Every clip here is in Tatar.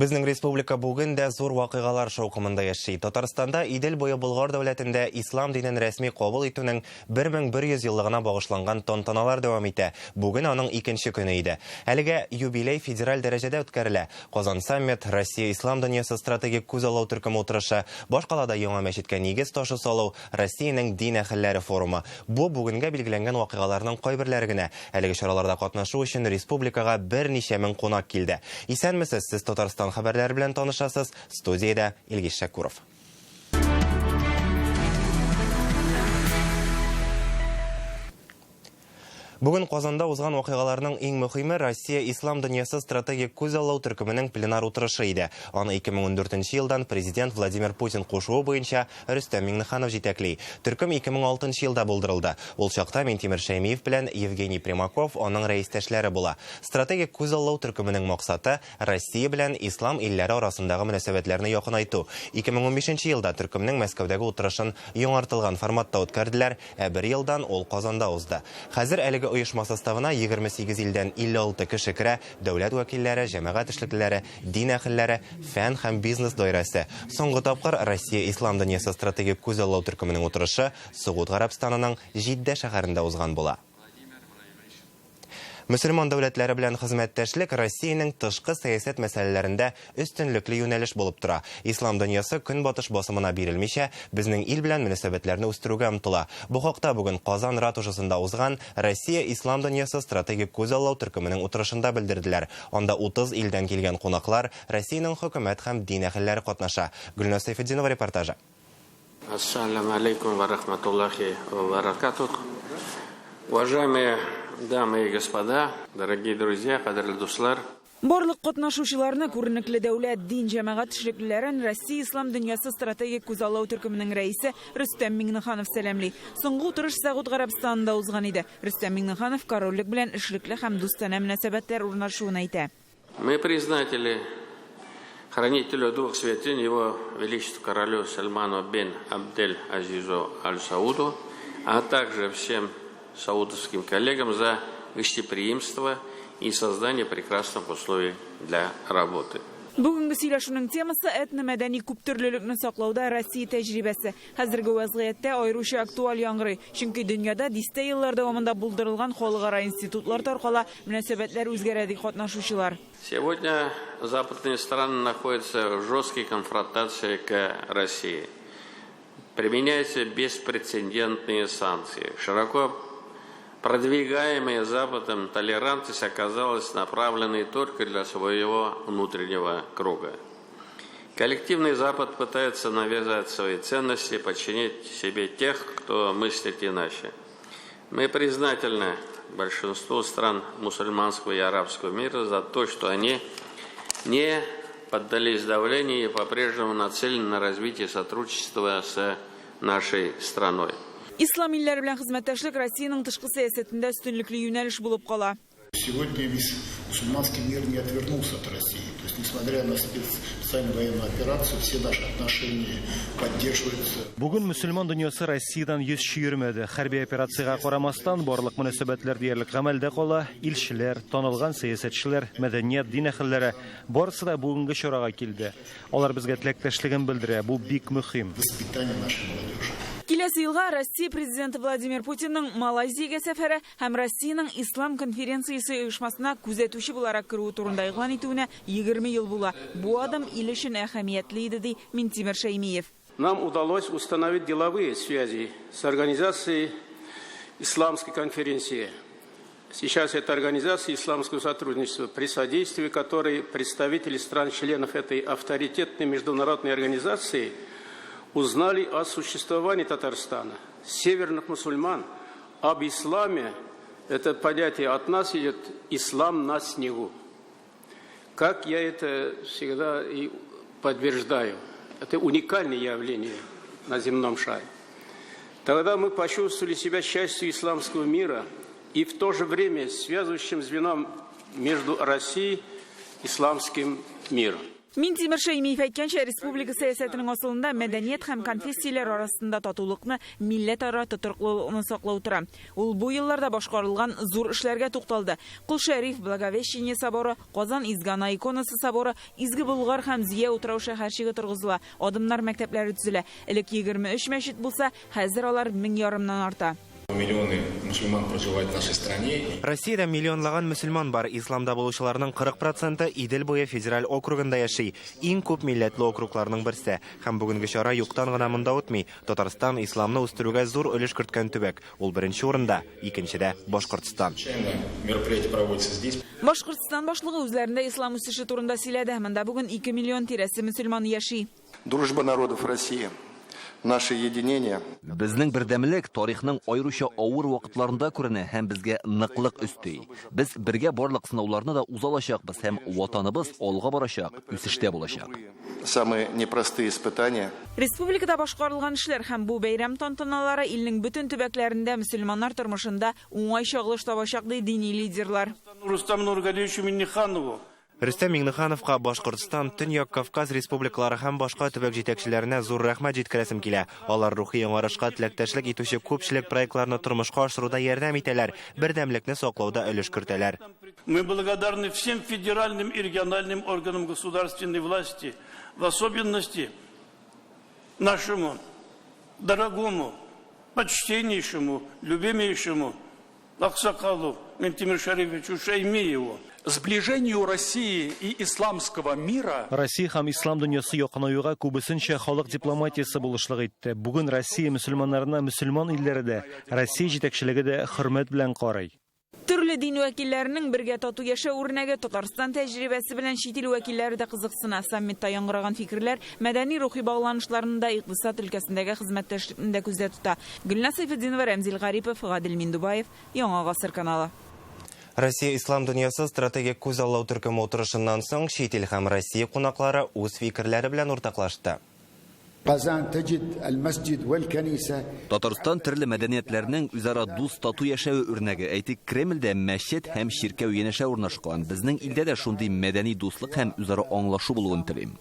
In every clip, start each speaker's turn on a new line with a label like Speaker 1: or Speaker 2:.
Speaker 1: Безнең республика бүген дә зур вакыйгалар шаукымында яши. Татарстанда Идел буе Болгар дәүләтендә ислам динен рәсми кабул итүнең 1100 еллыгына багышланган тантаналар дәвам итә. Бүген аның икенче көне иде. Әлегә юбилей федераль дәрәҗәдә үткәрелә. Казан саммит, Россия ислам дөньясы стратегик күзаллау төркеме утырышы, башкалада яңа мәчеткә нигез ташы салу, Россиянең дин әһелләре форумы. Бу бүгенгә билгеләнгән вакыйгаларның кайберләре генә. Әлеге чараларда катнашу өчен республикага берничә мең кунак килде. Исәнмесез, сез Татарстан хәбәрләре белән танышасыз. Студиядә Илгиз Шәкүров. Бүген Казанда узган вакыйгаларның иң мөхиме Россия ислам дөньясы стратегик күзаллау төркеменең пленар утырышы иде. Аны 2014 елдан президент Владимир Путин кушуы буенча Рөстәм Миңнеханов җитәкли. Төркем 2006 елда булдырылды. Ул чакта Минтимер Шәймиев белән Евгений Примаков аның рәистәшләре була. Стратегик күзаллау төркеменең максаты Россия белән ислам илләре арасындагы мөнәсәбәтләрне якынайту. 2015 елда төркемнең Мәскәүдәге утырышын яңартылган форматта үткәрделәр, ә бер елдан ул Казанда узды. Хәзер әлеге оешма составына 28 илдән 56 кеше керә, дәүләт вәкилләре, җәмәгать эшлеклеләре, дин әһелләре, фән һәм бизнес даирәсе. Соңгы тапкыр Россия ислам дөньясы стратегик күзаллау төркеменең утырышы Согуд Гарәбстанының Җиддә шәһәрендә узган була. Мөселман дәүләтләре белән хезмәттәшлек Россиянең тышкы сәясәт мәсьәләләрендә өстенлекле юнәлеш булып тора. Ислам дөньясы Көнбатыш басымына бирелмичә, безнең ил белән мөнәсәбәтләрне үстерүгә омтыла. Бу хакта бүген Казан ратушасында узган Россия ислам дөньясы стратегик күзаллау төркеменең утырышында белдерделәр. Анда 30 илдән килгән кунаклар, Россиянең хөкүмәт һәм дин әһелләре катнаша. Гөлназ Сәйфетдинова репортажы.
Speaker 2: Ассаляму алейкум ва рахматуллахи ва баракатух. Уважаемые дамы и господа, дорогие друзья, кадерле дуслар.
Speaker 3: Барлык катнашучыларны күренекле дәүләт, дин, җәмәгать эшлеклеләрен Россия ислам дөньясы стратегик күзаллау төркеменең рәисе Рөстәм Миңнеханов сәламли. Соңгы утырыш Сәгуд Гарәбстанында узган иде. Рөстәм Миңнеханов корольлек белән эшлекле һәм дустанә мөнәсәбәтләр урнашуын әйтә.
Speaker 2: Мы признатели хранителю двух святынь, его величеству королю Сальману бен Абдель Азизу Аль-Сауду, а также всем саудовским коллегам за гостеприимство и создание прекрасных условий для работы.
Speaker 3: Бүгенге сөйләшүнең темасы этномәдәни күптөрлелекне саклауда Россия тәҗрибәсе. Хәзерге вәзгыятьтә аеруча актуаль яңгырый, чөнки дөньяда дистә еллар дәвамында булдырылган халыкара институтлар таркала, мөнәсәбәтләр үзгәрә, ди катнашучылар.
Speaker 2: Сегодня западные страны находятся в жесткой конфронтации к России. Применяются беспрецедентные санкции. Широко продвигаемая Западом толерантность оказалась направленной только для своего внутреннего круга. Коллективный Запад пытается навязать свои ценности, подчинить себе тех, кто мыслит иначе. Мы признательны большинству стран мусульманского и арабского мира за то, что они не поддались давлению и по-прежнему нацелены на развитие сотрудничества с нашей страной.
Speaker 3: Ислам илләре белән хезмәттәшлек Россиянең тышкы сәясәтендә өстенлекле юнәлеш булып кала.
Speaker 4: Сегодня весь мусульманский мир не отвернулся от России. То есть, несмотря на специальную военную операцию, все наши отношения поддерживаются.
Speaker 5: Бүген мөселман дөньясы Россиядән йөз чөермәде. Хәрби операциягә карамастан, барлык мөнәсәбәтләр диярлек гамәлдә кала. Илчеләр, танылган сәясәтчеләр, мәдәният, дин әһелләре барысы да бүгенге чарага килде. Алар безгә теләктәшлеген белдерә. Бу бик мөһим.
Speaker 4: Воспитание нашей молодежи.
Speaker 3: Киләсе елга Россия президенты Владимир Путинның Малайзиягә сәфәре һәм Россиянең Ислам конференциясе оешмасына күзәтүче буларак керүе турында игълан итүенә 20 ел була. Бу адым ил өчен әһәмиятле иде, ди Минтимер Шәймиев.
Speaker 6: Нам удалось установить деловые связи с организацией Исламской конференции. Сейчас это организация исламского сотрудничества, при содействии которой представители стран-членов этой авторитетной международной организации узнали о существовании Татарстана, северных мусульман, об исламе. Это понятие от нас идет «ислам на снегу». Как я это всегда и подтверждаю. Это уникальное явление на земном шаре. Тогда мы почувствовали себя частью исламского мира и в то же время связывающим звеном между Россией и исламским миром.
Speaker 3: Минтимер Шәймиев әйткәнчә, республика сәясәтенең асылында мәдәният һәм конфессияләр арасында татулыкны, милләтара тотрыклылыкны саклау тора. Ул бу елларда башкарылган зур эшләргә тукталды. Кол Шәриф, Благовещение соборы, Казан Изге Ана иконасы соборы, Изге Болгар һәм Зөя утрау шәһәрчеге торгызыла, Адымнар мәктәпләре төзелә. Элек 23 мәчет булса, хәзер алар 1500-ннан арта.
Speaker 7: Миллионы мусульман проживают в нашей стране.
Speaker 1: Россиядә миллионлаган мөселман бар. Исламда булучыларның 40 проценты Идел буе федераль округында яши. Иң күп милләтле округларның берсе. Һәм бүгенге чара юктан гына монда үтми. Татарстан исламны үстерүгә зур өлеш керткән төбәк. Ул беренче урында, икенчедә Башкортстан.
Speaker 7: Мероприятие проводится здесь.
Speaker 3: Башкортстан башлыгы үзләрендә ислам үсеше турында сөйләде. Монда бүген 2 миллион тирәсе мөселман яши.
Speaker 8: Дружба народов России. Наше единение.
Speaker 9: Безнең бердәмлек тарихның аеруча авыр вакытларында күренә һәм безгә ныклык өсти. Без бергә барлык сынауларны да уза алачакбыз һәм ватаныбыз алга барачак, үсештә булачак.
Speaker 8: Самые непростые испытания.
Speaker 3: Республикада башкарылган эшләр һәм бу бәйрәм тантаналары илнең бөтен төбәкләрендә мөселманнар тормышында уңай чагылыш табачак, ди дини лидерлар.
Speaker 6: Рустам Нургалиевичу Минниханову.
Speaker 1: Рөстәм Миңнехановка Башкортстан, Төньяк Кавказ республикалары һәм башка төбәк җитәкчеләренә зур рәхмәт җиткерәсем килә. Алар рухи яңарышка теләктәшлек итүче күпчелек проектларны тормышка ашыруда ярдәм итәләр, бердәмлекне саклауда өлеш кертәләр.
Speaker 6: Мы благодарны всем федеральным и региональным органам государственной власти, в особенности нашему дорогому, почтеннейшему, любимейшему Аксакалу Минтимеру Шариповичу Шаймиеву.
Speaker 10: Сближению России и исламского мира.
Speaker 5: Россия һәм ислам дөньясы якынаюга күбесенчә халык дипломатиясе булышлык итте. Бүген Россия мөселманнарына мөселман илләре дә, Россия җитәкчелеге дә хөрмәт белән карый.
Speaker 3: Төрле дин вәкилләренең бергә тату яшәү үрнәге Татарстан тәҗрибәсе белән чит ил вәкилләре дә кызыксына. Саммитта яңгыраган фикерләр мәдәни рухи багланышларны да, икътисад өлкәсендәге хезмәттәшлекне дә күздә тота. Гөлназ Сәйфетдинова, Рәмзил Гарипов, Гадел Миндубаев, Яңа Гасыр каналы.
Speaker 1: Россия Ислам дөньясы стратегик күзаллау төркеме утырышыннан соң чит ил һәм Россия кунаклары үз фикерләре белән уртаклашты.
Speaker 11: Казан تجد المسجد والكنيسة.
Speaker 9: Татарстан төрле мәдәниятләрнең үзара дус тату яшәве үрнәге. Әйтик, Кремльдә мәчет һәм чиркәү янәшә урнашкан. Безнең илдә дә шундый мәдәни дуслык һәм үзара аңлашу булуын телим.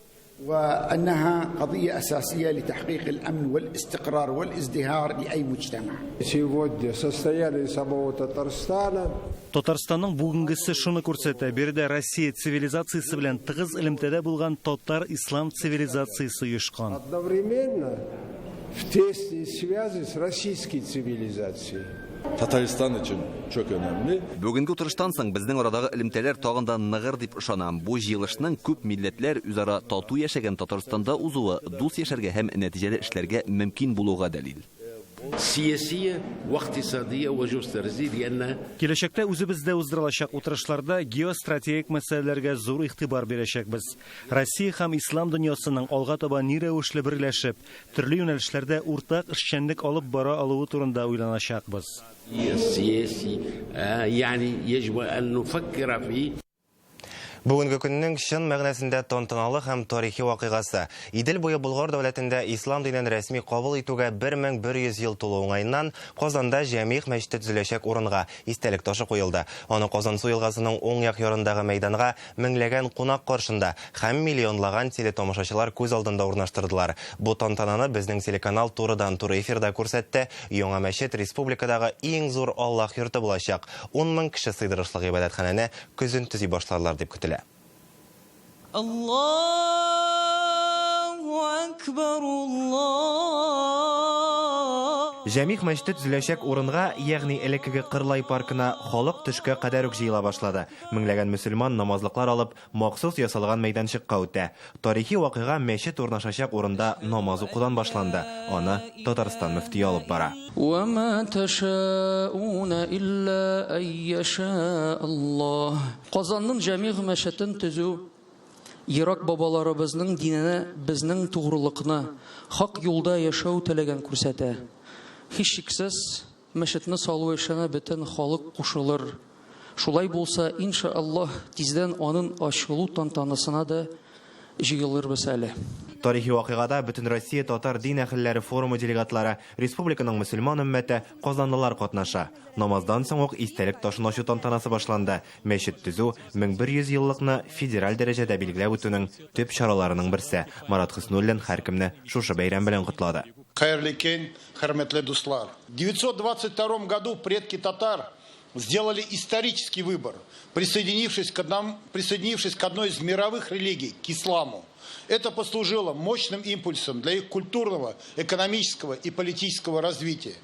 Speaker 11: وأنها قضية أساسية لتحقيق الأمن والاستقرار والازدهار لأي مجتمع.
Speaker 12: Сегодня состояние самого Татарстана.
Speaker 5: Татарстанның бүгенгесе шуны күрсәтә. Биредә Россия цивилизациясе белән тыгыз элемтәдә булган татар ислам цивилизациясе оешкан.
Speaker 12: Одновременно в тесной связи с российской цивилизацией.
Speaker 13: Татарстан өчен çok önemli.
Speaker 9: Бүгенге утырыштан соң безнең арадагы элемтәләр тагын да ныгыр дип ышанам. Бу җыелышның күп милләтләр үзара тату яшәгән Татарстанда узуы дус яшәргә һәм нәтиҗәле эшләргә мөмкин булуга дәлил.
Speaker 14: Сиясия, вакътисадия ва геостратегия.
Speaker 5: Киләчәктә үзебездә уздырылачак утырышларда геостратегик мәсьәләләргә зур игътибар бирәчәкбез. Россия һәм ислам дөньясының алга таба ни рәвешле берләшеп, төрле юнәлешләрдә уртак эшчәнлек алып бара алуы турында уйланачакбыз.
Speaker 14: Сияси, ягъни يجب أن نفكر في
Speaker 1: Бүгенге көннең чын мәгънәсендә тантаналы һәм тарихи вакыйгасы. Идел буе Болгар дәүләтендә ислам динен рәсми кабул итүгә 1100 ел тулу уңаеннан Казанда Җәмигъ мәчете төзеләчәк урынга истәлек ташы куелды. Аны Казансу елгасының уң як ярындагы мәйданга меңләгән кунак каршында һәм миллионлаган телетамашачылар күз алдында урнаштырдылар. Бу тантананы безнең телеканал турыдан-туры эфирда күрсәтте. Яңа мәчет республикадагы иң зур Аллаһ йорты булачак. 10 мең кеше сыйдырышлык гыйбадәтханәне көзен төзи башларлар дип көтелә.
Speaker 15: Аллаһу акбар, Аллаһ.
Speaker 1: Җәмигъ мәчете төзеләчәк урынга, ягъни элеккеге Кырлай паркына халык төшкә кадәр үк җыела башлады. Меңләгән мөселман намазлыклар алып, махсус ясалган мәйданчыкка үтә. Тарихи вакыйга мәчет урнашачак урында намаз укудан башланды. Аны Татарстан мөфтие алып бара.
Speaker 15: Вама ташауна илля ай яша Аллаһ.
Speaker 16: Казанның Җәмигъ мәчетен төзү ерак бабаларыбызның диненә, безнең тугрылыкны, хак юлда яшәү теләген күрсәтә. Һичшиксез, мәчетне салу эшенә бөтен халык кушылыр. Шулай булса, иншаллаһ, тиздән аның ачылу тантанасына да җыелырбыз әле.
Speaker 1: Тарихи вакыйгада Бөтенроссия татар дин әһелләре форумы делегатлары, республиканың мөселман өммәте, казанлылар катнаша. Намаздан соң ук истәлек ташын ачу тантанасы башланды. Мәчет төзү 1100 еллыкны федераль дәрәҗәдә билгеләп үтүнең төп чараларының берсе. Марат Хөснуллин һәркемне шушы бәйрәм белән котлады.
Speaker 4: Хәерле көн, хөрмәтле дуслар. В 922 году предки татар сделали исторический выбор, присоединившись к, одному, присоединившись к одной из мировых религий, к исламу. Это послужило мощным импульсом для их культурного, экономического и политического развития.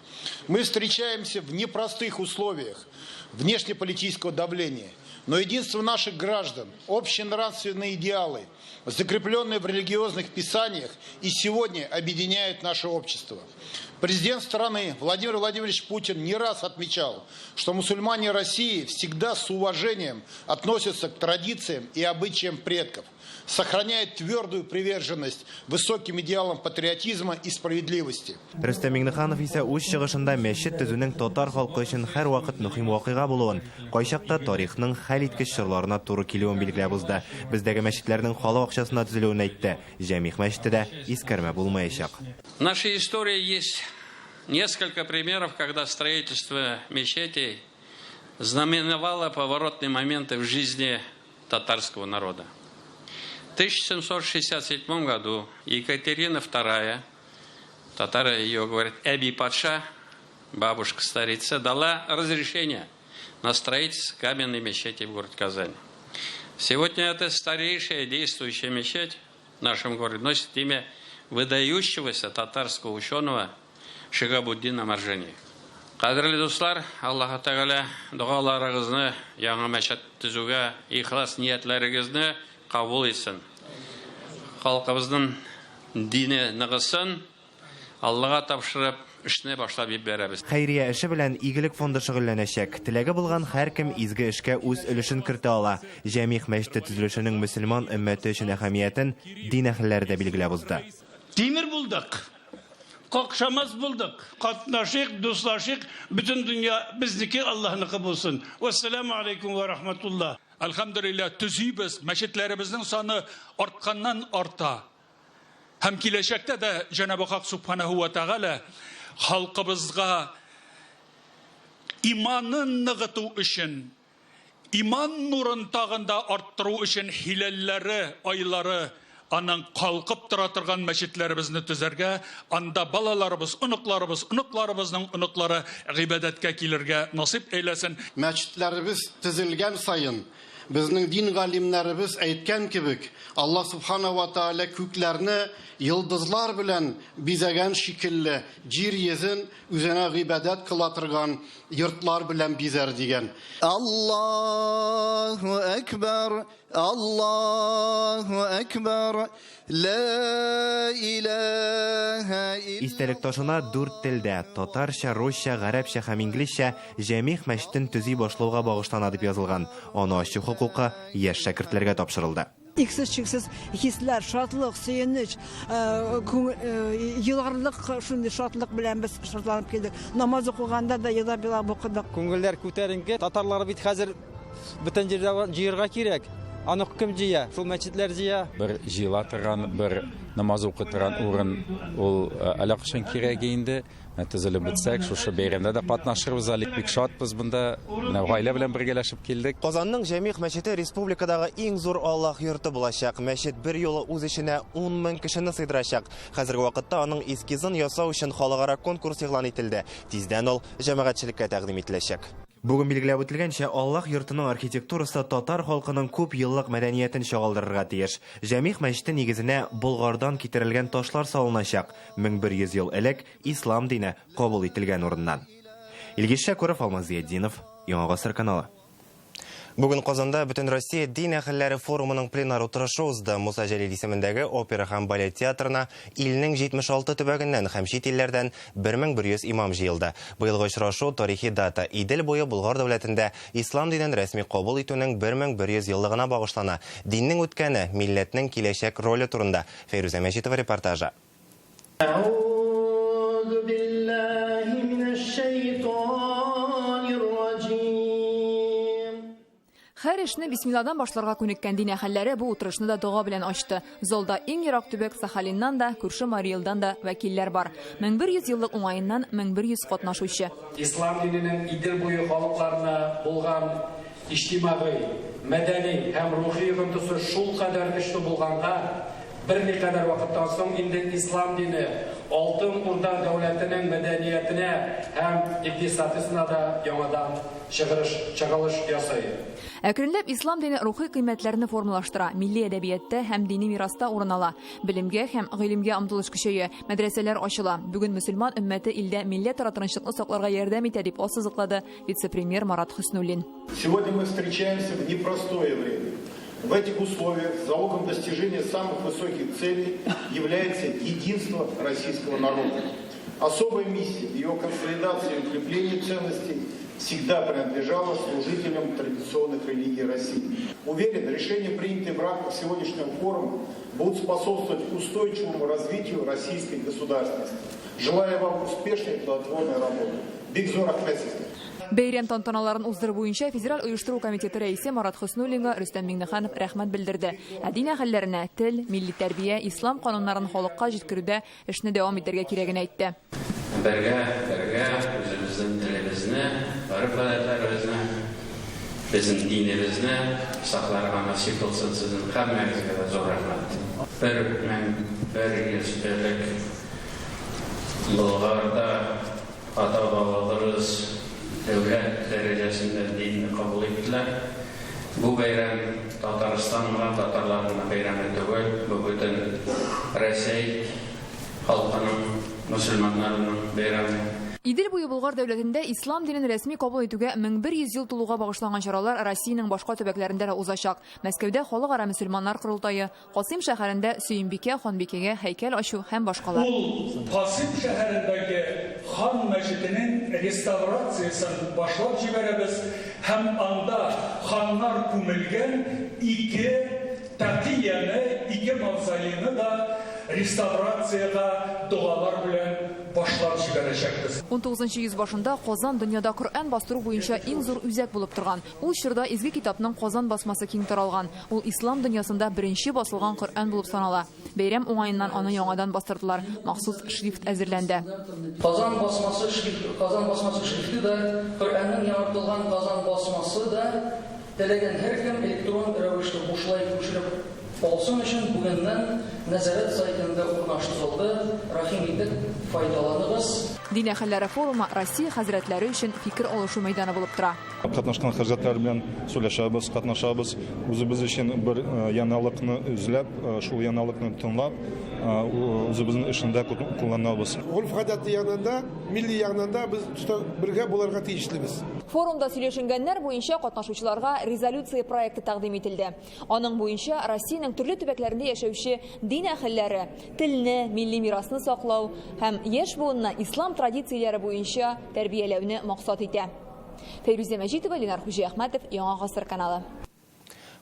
Speaker 4: Мы встречаемся в непростых условиях внешнеполитического давления. Но единство наших граждан, общие нравственные идеалы, закрепленные в религиозных писаниях, и сегодня объединяют наше общество. Президент страны Владимир Владимирович Путин не раз отмечал, что мусульмане России всегда с уважением относятся к традициям и обычаям предков, сохраняют твердую приверженность высоким идеалам патриотизма и справедливости.
Speaker 1: Рөстәм Миңнеханов исә үз чыгышында мәчет төзүнең татар халкы өчен һәрвакыт мөһим вакыйга булуын, кайчакта тарихның хәлиткеч чорларына туры килүен билгеләп узды. Бездәге мәчетләрнең халык акчасына төзелүен әйтте. Җәмигъ мәчете дә искәрмә булмаячак.
Speaker 2: В нашей истории есть несколько примеров, когда строительство мечетей знаменовало поворотные моменты в жизни татарского народа. В 1767 году Екатерина II, татары ее говорят, Әби патша, бабушка-старица, дала разрешение на строительство каменной мечети в городе Казани. Сегодня это старейшая действующая мечеть в нашем городе носит имя выдающегося татарского ученого Шигабуддина Маржани. Кадерле дуслар, Аллаһ Тәгалә догаларыгызны, яңа мәчет төзүгә ихлас ниятләрегезне кабул итсен. Халкыбызның дине ныгысын, Аллага тапшырып, эшне башлап җибәрәбез.
Speaker 1: Хәйрия эше белән Игелек фонды шөгыльләнәчәк. Теләге булган һәркем изге эшкә үз өлешен кертә ала. Җәмигъ мәчете төзелешенең мөселман өммәте өчен әһәмиятен дин әһелләре дә билгеләп узды.
Speaker 17: Тимер булдык. Какшамас булдык. Катнашыйк, дуслашыйк, бөтен дөнья безнеке, Аллаһныкы булсын. Вассаламу алейкум ва рахматуллах.
Speaker 10: Әлхәмдүлилләһ, төзибез, мәчетләребезнең саны артканнан арта. Һәм киләчәктә дә Җәнабы Хак Субханаһу ва Тәгалә халкыбызга иманын ныгыту өчен, иман нурын тагын да арттыру өчен һиләлләре, айлары аның калкып тора торган мәчетләребезне төзәргә, анда балаларыбыз, оныкларыбыз, оныкларыбызның оныклары гыйбадәткә килергә насыйп әйләсен.
Speaker 8: Мәчетләребез төзелгән саен, безнең дин галимнәребез әйткән кебек, Алла Субхана ва Тааля күкләрне йолдызлар белән бизәгән шикелле, җир йөзен үзенә гыйбадәт кыла торган йортлар белән бизәр дигән.
Speaker 18: Аллаһу әкбәр, Аллаһу әкбәр, ла илаһа
Speaker 1: Истәлек ташына дүрт телдә татарча, русча, гарәпчә һәм инглизчә Җәмигъ мәчетен төзи башлауга багышлана дип язылган. Аны ачу хокукы яшь шәкертләргә тапшырылды.
Speaker 19: Иксез-чиксез хисләр, шатлык, сөенеч, еларлык шундый шатлык белән без шатланып килдек. Намаз укыганда да елап-елап укыдык.
Speaker 20: Күңелләр күтәренке. Татарлар бит хәзер бөтен җирдә җыярга кирәк. Аны кем җыя? Шул мәчетләр җыя.
Speaker 21: Бер җыела торган, бер намаз укый торган урын ул әллә кайчан кирәк инде. Төзелеп бетсәк, шушы бәйрәмдә дә катнашырбыз әле. Бик шатбыз монда. Менә гаилә белән бергәләшеп килдек.
Speaker 1: Казанның Җәмигъ мәчете республикадагы иң зур Аллаһ йорты булачак. Мәчет бер юлы үз эченә 10 мең кешене сыйдырачак. Хәзерге вакытта аның эскизын ясау өчен халыкара конкурс игълан ителде. Тиздән ул җәмәгатьчелеккә тәкъдим ителәчәк. Бүген билгеләп үтелгәнчә, Аллаһ йортының архитектурасы татар халкының күп еллык мәдәниятен чагылдырырга тиеш. Җәмигъ мәчете нигезенә Болгардан китерелгән ташлар салыначак. 1100 ел элек ислам дине кабул ителгән урыннан. Илгиз Шәкүров, Алмаз Зиятдинов, Яңа Гасыр каналы. Бүген Казанда Бөтенроссия дин әһелләре форумының пленар утырышы узды. Муса Җәлил исемендәге опера һәм балет театрына илнең 76 төбәгеннән һәм чит илләрдән 1100 имам җыелды. Быелгы очрашу тарихи дата Идел буе Болгар дәүләтендә ислам динен рәсми кабул итүнең 1100 еллыгына багышлана. Диннең үткәне, милләтнең киләчәк роле турында Фәйрүзә Мәҗитова репортажы.
Speaker 18: Әгъузу биллаһи минәш-шәйтанир-раҗим.
Speaker 3: Һәр
Speaker 7: Һәр эшне бисмилладан башларга күнеккән дин әһелләре бу утырышны да дога белән ачты. Залда иң ерак төбәк Сахалиннан да, күрше Марий Элдан да вәкилләр бар. 1100 еллык уңаеннан 1100 катнашучы.
Speaker 22: Ислам диненең Идел буе халыкларына булган иҗтимагый, мәдәни һәм рухи йогынтысы шулкадәр көчле булганга, берникадәр вакыттан соң инде ислам дине Алтын Урда дәүләтенең мәдәниятенә һәм икътисадысына да яңадан чыгырыш, чыгылыш ясый.
Speaker 7: Әкренләп ислам дине рухи кыйммәтләрне формалаштыра, милли әдәбиятта һәм дини мираста урын ала. Белемгә һәм гыйлемгә омтылыш көчәя, мәдрәсәләр ачыла. Бүген мөселман өммәте илдә милләтара тынычлыкны сакларга ярдәм итә, дип ассызыклады вице-премьер Марат Хөснуллин.
Speaker 4: Сегодня мы встречаемся в непростое время. В этих условиях залогом достижения самых высоких целей является единство российского народа. Особая миссия в его консолидации и укреплении ценностей всегда принадлежала служителям традиционных религий России. Уверен, решения, принятые в рамках сегодняшнего форума, будут способствовать устойчивому развитию российской государственности. Желаю вам успешной и плодотворной работы. Бик зур рәхмәт сезгә.
Speaker 7: Бәйрәм тантаналарын уздыру буенча Федераль оештыру комитеты рәисе Марат Хөснуллинга Рөстәм Миңнеханов рәхмәт белдерде. Ә дин әһелләренә тел, милли тәрбия, ислам кануннарын халыкка җиткерүдә эшне дәвам итәргә кирәген әйтте.
Speaker 2: Бергә, бергә үзебезнең телебезне, гореф-гадәтләребезне, безнең динебезне сакларга насыйп булсын сезнең һәммәгезгә дә зур рәхмәт. 1100 элек Болгарда ата-бабаларыбыз дәүләт дәрәҗәсендә динне кабул иттеләр. Бу бәйрәм Татарстан гына, татарлар гына бәйрәме түгел, бу бөтен Рәсәй халкының, мөселманнарының бәйрәме.
Speaker 7: Идел буе Болгар дәүләтендә ислам динен рәсми кабул итүгә 1100 ел тулуга багышланган чаралар Россиянең башка төбәкләрендә дә узачак. Мәскәүдә Халыкара мөселманнар корылтае, Касыйм шәһәрендә Сөембикә ханбикәгә һәйкәл ачу һәм башкалар.
Speaker 10: Ул Касыйм шәһәрендәге Хан мәчетенең реставрациясен башлап җибәрәбез һәм анда ханнар күмелгән ике тәкыяне, ике мавзолейны да реставрациягә догалар белән башлап җибәрәчәкбез.
Speaker 7: Унтугызынчы йөз башында Казан дөньяда Коръән бастыру буенча иң зур үзәк булып торган. Ул чорда Изге китапның Казан басмасы киң таралган. Ул ислам дөньясында беренче басылган Коръән булып санала. Бәйрәм уңаеннан аны яңадан бастырдылар, махсус шрифт әзерләнде.
Speaker 16: Казан басмасы шрифты, Казан басмасы шрифты да, Коръәннең яңартылган Казан басмасы да теләгән һәркем электрон рәвештә бушлай күчереп алсын өчен бүгеннән Нәзарәт сайтында урнаштырылды. Рәхим итеп, файдаланыгыз.
Speaker 7: Дин әһелләре форумы Россия хәзрәтләре өчен фикер алышу мәйданы булып тора.
Speaker 23: Катнашкан хәзрәтләр белән сөйләшәбез, катнашабыз. Үзебез өчен бер яңалыкны эзләп, шул яңалыкны тыңлап, үзебезнең эшендә кулланабыз.
Speaker 24: Гореф-гадәте ягыннан да, милли ягыннан да без бергә булырга тиешлебез.
Speaker 7: Форумда сөйләшенгәннәр буенча катнашучыларга резолюция проекты тәкъдим ителде. Аның буенча Россиянең төрле төбәкләрендә яшәүче дин әһелләре телне, милли мирасны саклау һәм яшь буынны ислам традицияләре буенча тәрбияләүне максат итә. Фәйрүзә Мәҗитова, Ленар Хуҗиәхмәтов, Яңа Гасыр каналы.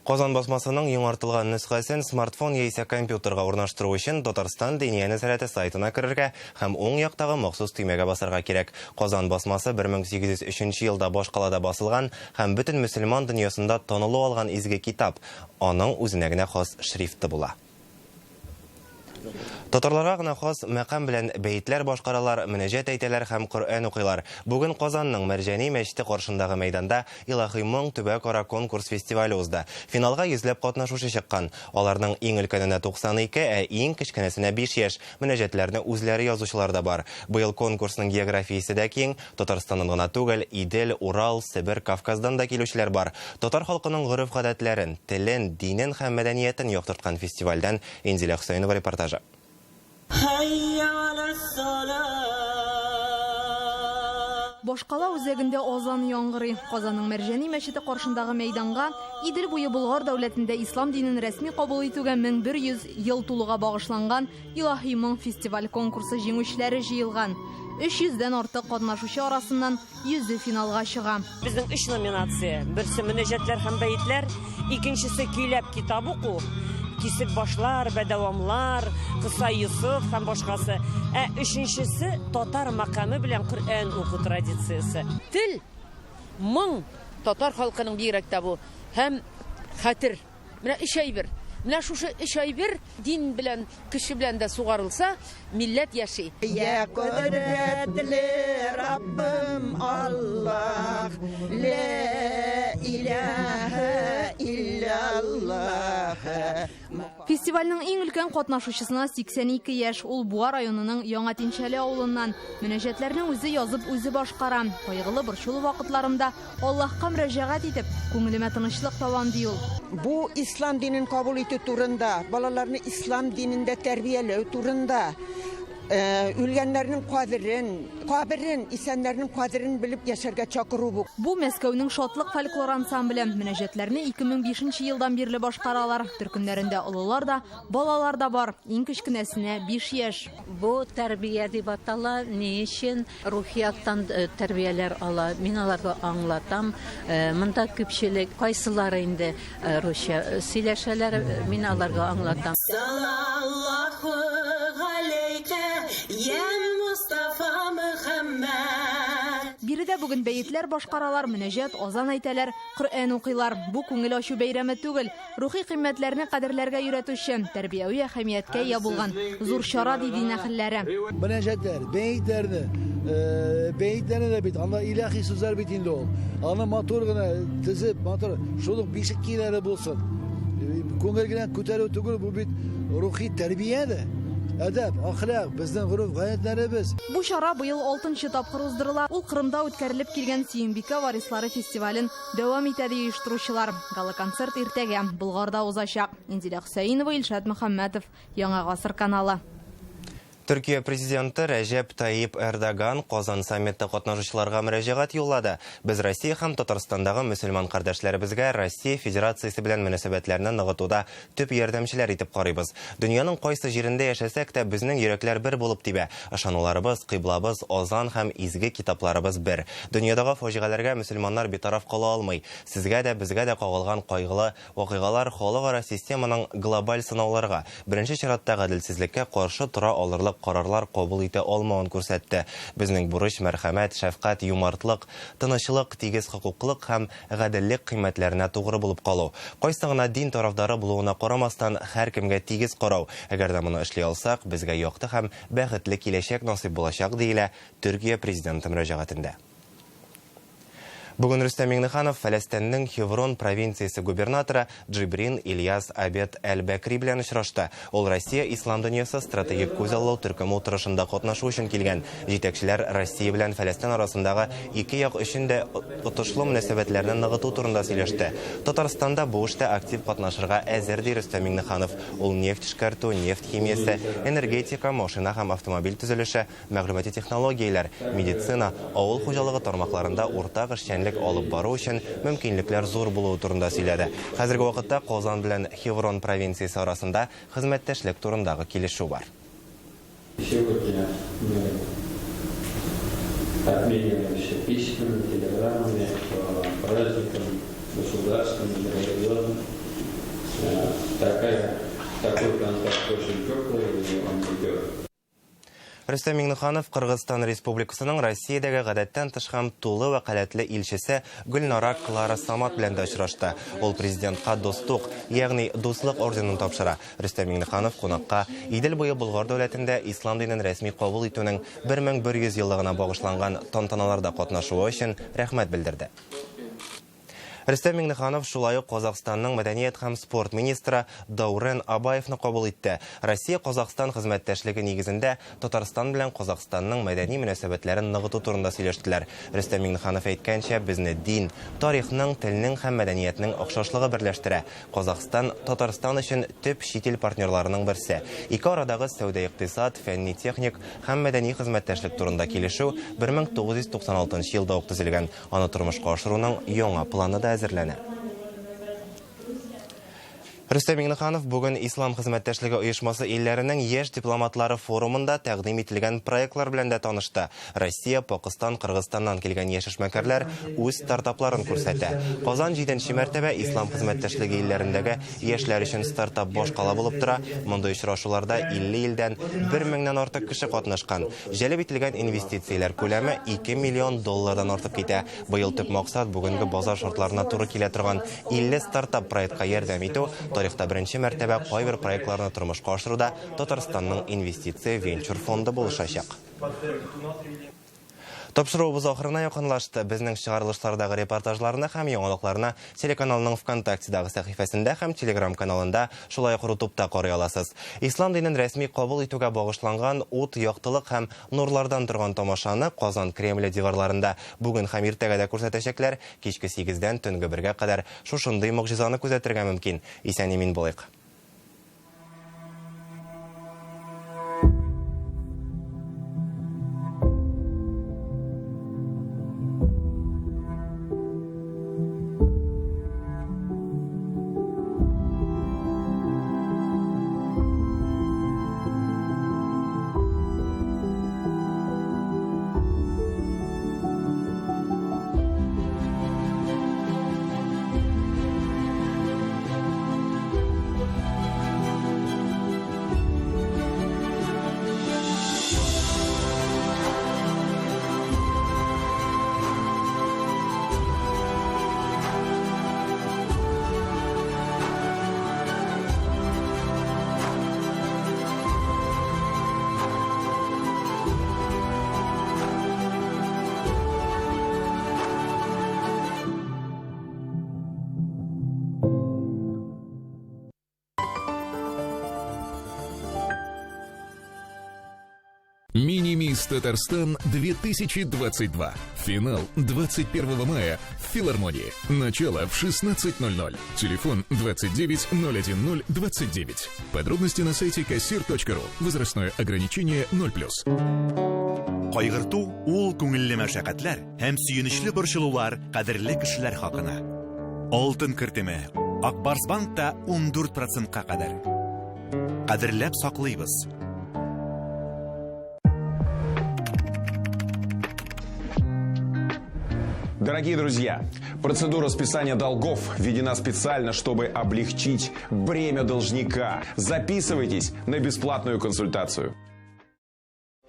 Speaker 1: Казан басмасының яңартылган нөсхәсен смартфон яисә компьютерга урнаштыру өчен Татарстан Диния нәзарәте сайтына керергә һәм уң яктагы махсус төймәгә басарга кирәк. Казан басмасы 1803 елда башкалада басылган һәм бөтен мөселман дөньясында танылу алган изге китап. Аның үзенә генә хас шрифты була. Татарларга гына хас мәкам белән бәетләр башкаралар, мөнәҗәт әйтәләр һәм Коръән укыйлар. Бүген Казанның Мәрҗани мәчете каршындагы мәйданда Илаһи моң төбәкара конкурс фестивале узды. Финалга йөзләп катнашучы чыккан. Аларның иң өлкәненә 92, ә иң кечкенәсенә 5 яшь. Мөнәҗәтләрне үзләре язучылар да бар. Быел конкурсның географиясе дә киң. Татарстаннан гына түгел, Идел, Урал, Себер, Кавказдан да килүчеләр бар. Татар халкының гореф-гадәтләрен, телен, динен һәм мәдәниятен яктырткан фестивальдән Инзилә Хөсәенова репортажы.
Speaker 25: Башкала үзәгендә азан яңгырый. Казанның Мәрҗани мәчете каршындагы мәйданга Идел буе Болгар дәүләтендә ислам динен рәсми кабул итүгә 1100 ел тулуга багышланган Илаһи моң фестиваль конкурсы җиңүчеләре җыелган. 300 дән артык катнашучы арасыннан 100-е финалга чыга.
Speaker 26: Безнең өч номинация. Берсе мөнәҗәтләр һәм бәетләр, икенчесе көйләп китап уку, кисек башлар, бәдәвамлар, Кыса Йосыф һәм башкасы. Ә өченчесе татар мәкаме белән Коръән уку традициясе.
Speaker 27: Тел, моң, татар халкының бигрәк тә бу
Speaker 5: һәм хәтер. Менә өч әйбер. Менә шушы өч әйбер дин белән, кеше белән дә сугарылса, милләт яши.
Speaker 6: Йә кодрәтле Раббым Аллаһ, лә иләһә илляллаһ.
Speaker 25: Фестивальнең иң өлкән катнашучысына 82 яшь. Ул Буа районының Яңа Тинчәле авылыннан. Мөнәҗәтләрне үзе язып, үзе башкара. Кайгылы, борчулы вакытларымда Аллаһка мөрәҗәгать итеп, күңелемә тынычлык табам, ди ул.
Speaker 6: Бу ислам динен кабул итү турында, балаларны ислам динендә тәрбияләү турында, үлгәннәрнең кадерен, каберен, исәннәрнең кадерен белеп яшәргә чакыру бу.
Speaker 25: Бу Мәскәүнең Шатлык фольклор ансамбле. Мөнәҗәтләрне 2005 елдан бирле башкаралар. Төркемнәрендә олылар да, балалар да бар. Иң кечкенәсенә 5 яшь.
Speaker 9: Бу тәрбия дип атала. Ни өчен рухи яктан тәрбияләр ала? Мин аларга аңлатам. Монда күпчелек кайсылары инде русча сөйләшәләр, мин аларга аңлатам.
Speaker 11: Салаллаху галәйкә, я Мустафа Мөхәммәд.
Speaker 25: Биредә бүген бәетләр башкаралар, мөнәҗәт, азан әйтәләр, Коръән укыйлар. Бу күңел ачу бәйрәме түгел, рухи кыйммәтләрне кадерләргә өйрәтүче, тәрбияви әһәмияткә ия булган зур чара, ди дин әһелләре.
Speaker 12: Мөнәҗәтләр, бәетләрне, бәетләрне дә бит, анда илаһи сүзләр бит инде ул. Аны матур гына тезеп, матур, шул ук бишек көйләре булсын. Күңел генә күтәрү түгел, бу бит рухи тәрбия дә. Әдәп, әхлак, безнең гореф-гадәтләребез.
Speaker 25: Бу чара быел 6нчы тапкыр уздырыла. Ул Кырымда үткәрелеп килгән Сөембикә варислары фестивален дәвам итә, ди оештыручылар. Гала-концерт иртәгә Болгарда узачак. Инзилә Хөсәенова, Илшат Мөхәммәтов, Яңа Гасыр каналы.
Speaker 1: Төркия президенты Рәҗәп Тайип Эрдоган Казан саммитта катнашучыларга мөрәҗәгать юллады. Без Россия һәм Татарстандагы мөселман кардәшләребезгә Россия Федерациясе белән мөнәсәбәтләрне ныгытуда төп ярдәмчеләр итеп карыйбыз. Дөньяның кайсы җирендә яшәсәк тә, безнең йөрәкләр бер булып тибә. Ышануларыбыз, кыйблабыз, азан һәм изге китапларыбыз бер. Дөньядагы фаҗигаләргә мөселманнар битараф кала алмый. Сезгә дә, безгә дә кагылган кайгылы вакыйгалар халыкара системаның глобаль сынауларга, беренче чиратта гаделсезлеккә каршы тора алырлык карарлар кабул итә алмавын күрсәтте. Безнең бурыч мәрхәмәт, шәфкать, юмартлык, тынычлык, тигез хокуклык һәм гаделлек кыйммәтләренә тугры булып калу. Кайсы гына дин тарафдары булуына карамастан, һәркемгә тигез карау. Әгәр дә моны эшли алсак, безгә якты һәм бәхетле киләчәк насыйп булачак, диелә Төркия президенты мөрәҗәгатендә. Бүген Рөстәм Миңнеханов Фәләстәннең Хеврон провинциясе губернаторы Джибрин Ильяс Абед Әл-Бәкри белән очрашты. Ул Россия Ислам дөньясы стратегик күзаллау төркеме утырышында катнашу өчен килгән. Җитәкчеләр Россия белән Фәләстән арасындагы ике як өчен дә отышлы мөнәсәбәтләрне ныгыту турында сөйләште. Татарстанда бу эштә актив катнашырга әзер, ди Рөстәм Миңнеханов. Ул нефть эшкәртү, нефть химиясе, энергетика, машина һәм автомобиль төзелеше, мәгълүмати технологияләр, медицина, авыл хуҗалыгы тармакларында уртак эшчәнлек алып бару өчен мөмкинлекләр зур булуы турында сөйләде. Хәзерге вакытта Казан белән Хеврон провинциясе арасында хезмәттәшлек турындагы килешү бар.
Speaker 13: Сегодня мы обмениваемся письмами, телеграммами по праздникам, государственным, религиозным. Такой контакт очень теплый, и он идет.
Speaker 1: Рөстәм Миңнеханов Кыргызстан Республикасының Россиядәге гадәттән тыш һәм тулы вәкаләтле илчесе Гөлнара Клара Самат белән дә очрашты. Ул президентка Достук, ягъни Дуслык орденын тапшыра. Рөстәм Миңнеханов кунакка Идел буе Болгар дәүләтендә ислам динен рәсми кабул итүнең 1100 еллыгына багышланган тантаналарда катнашуы өчен рәхмәт белдерде. Рөстәм Миңнеханов шулай ук Казахстанның мәдәният һәм спорт министры Даурен Абаевны кабул итте. Россия-Казахстан хезмәттәшлеге нигезендә Татарстан белән Казахстанның мәдәни мөнәсәбәтләрен ныгыту турында сөйләштеләр. Рөстәм Миңнеханов әйткәнчә, безне дин, тарихның, телнең һәм мәдәниятнең охшашлыгы берләштерә. Казахстан Татарстан өчен төп чит ил партнерларының берсе. Ике арадагы сәүдә-икътисад, фәнни-техник һәм мәдәни хезмәттәшлек турында килешү 1996 елда ук төзелгән. Аны тормышка ашыруның яңа планы да әзерләнә. Рөстәм Миңнеханов бүген Ислам хезмәттәшлеге оешмасы илләренең яшь дипломатлары форумында тәкъдим ителгән проектлар белән дә танышты. Россия, Пакыстан, Кыргызстаннан килгән яшь эшмәкәрләр үз стартапларын күрсәтә. Казан җиденче мәртәбә Ислам хезмәттәшлеге илләрендәге яшьләр өчен стартап башкала булып тора. Мондый очрашуларда 50 илдән 1 меңнән артык кеше катнашкан. Җәлеп ителгән инвестицияләр күләме 2 миллион доллардан артып китә. Быел төп максат бүгенге базар шартларына туры килә торган 50 стартап проектка ярдәм итү. Тарихта беренче мәртәбә кайбер проектларны тормышка ашыруда Татарстанның инвестиция венчур фонды булышачак. Тапшыруыбыз ахырына якынлашты. Безнең чыгарылышлардагы репортажларны һәм яңалыкларны телеканалның ВКонтактедагы сәхифәсендә һәм Телеграм каналында, шулай ук Рутубта карый аласыз. Ислам динен рәсми кабул итүгә багышланган ут, яктылык һәм нурлардан торган тамашаны Казан Кремле диварларында бүген һәм иртәгә дә күрсәтәчәкләр. Кичке сигездән төнге бергә кадәр шушындый могҗизаны күзәтергә мөмкин. Исән-имин булыйк.
Speaker 8: Мини-мисс Татарстан 2022. Финал 21 мая в филармонии. Начало в 16.00. Телефон 29 010 29. Подробности на сайте кассир.ру. Возрастное ограничение 0+.
Speaker 14: Кайгырту ул күңелле мәшәкатьләр һәм сөенечле борчылулар кадерле кешеләр хакына. Алтын кертеме Ак Барс банкта 14 процентка кадәр. Кадерләп саклыйбыз.
Speaker 15: Дорогие друзья, процедура списания долгов введена специально, чтобы облегчить бремя должника. Записывайтесь на бесплатную консультацию.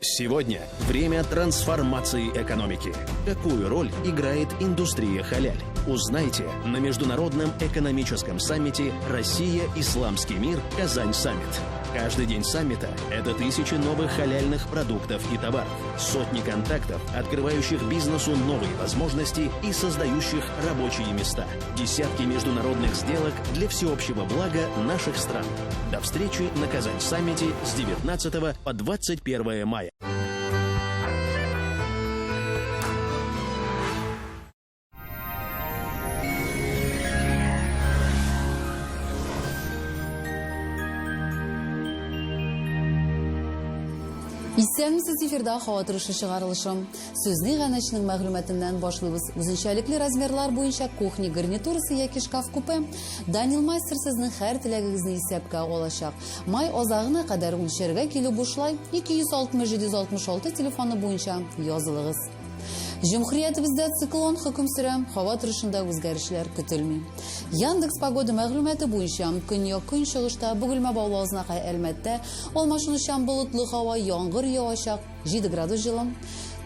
Speaker 17: Сегодня время трансформации экономики. Какую роль играет индустрия халяль? Узнайте на Международном экономическом саммите «Россия. Исламский мир. Казань Саммит». Каждый день саммита – это тысячи новых халяльных продуктов и товаров, сотни контактов, открывающих бизнесу новые возможности и создающих рабочие места, десятки международных сделок для всеобщего блага наших стран. До встречи на Казань-саммите с 19 по 21 мая.
Speaker 19: Исәнмесез эфирда һава торышы чыгарылышы. Сүзне Ганәчнең мәгълүматыннан башлыйбыз. Үзенчәлекле размерлар буенча кухня гарнитурасы яки шкаф-купе Данил Мастер сезнең һәр теләгегезне исәпкә алачак. Май азагына кадәр үлчәргә килү бушлай 260 766 телефоны буенча язылыгыз. Җөмһүриятебездә циклон хөкем сөрә, һава торышында үзгәрешләр көтелми. Яндекс Погода мәгълүматы буенча, көньяк-көнчыгышта, Бөгелмә, Баулы, Азнакай, Әлмәттә алмашынучан болытлы һава, яңгыр явачак, 7 градус җылы.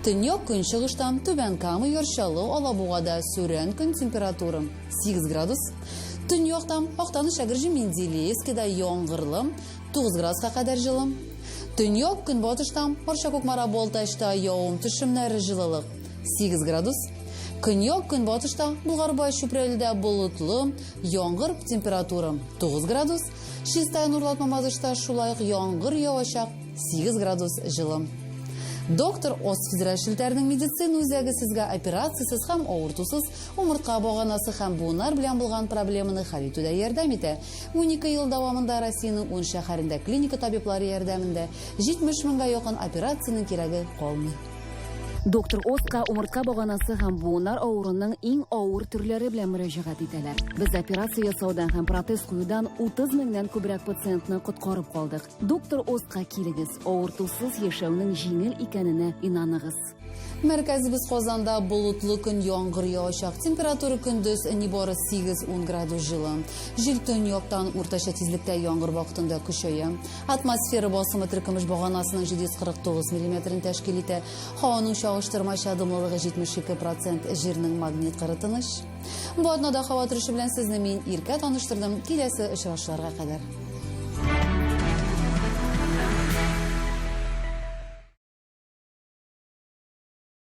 Speaker 19: Төньяк-көнчыгышта, Түбән Кама, Яр Чаллы, Алабугада сүрән көн температура 8 градус. Төньякта, Актаныш, Әгерҗе, Менделеевскида яңгырлы, 9 градуска кадәр җылы. Төньяк көнбатышта, Арча, Кукмара, Балтачта явым-төшемнәр җылылык 8 градус. Көньяк көнбатышта, Болгарбай, Чүпрәледә болытлы, яңгыр, температура 9 градус. Чистай, Нурлат, Мамадышта шулай ук яңгыр явачак, 8 градус җылы. Доктор Ос федераль челтәренең медицина үзәге сезгә операциясез һәм авыртусыз умыртка баганасы һәм буыннар белән булган проблеманы хәл итүдә ярдәм итә. 12 ел дәвамында Россиянең ун шәһәрендә клиника табиблары ярдәмендә 70 меңгә якын операциянең кирәге калмый. Доктор Оска умыртка баганасы һәм буыннар авыруының иң авыр төрләре белән мөрәҗәгать итәләр. Без операция ясаудан һәм протез куюдан 30 меңнән күбрәк пациентны коткарып калдык. Доктор Оска килегез, авыртусыз яшәүнең җиңел икәненә инаныгыз. Мәркәзебез Казанда болытлы көн яңгыр явачак. Температура көндез нибары 8-10 градус җылы. Җил төньяктан уртача тизлектә яңгыр вакытында көчәя. Атмосфера басымы теркемеш баганасының 749 миллиметрын тәшкил итә. Һаваның чагыштырмача дымлылыгы 72 процент, җирнең магнит кыры тыныч. Бу атнада һава торышы белән сезне мин Иркә таныштырдым. Киләсе очрашуларга кадәр.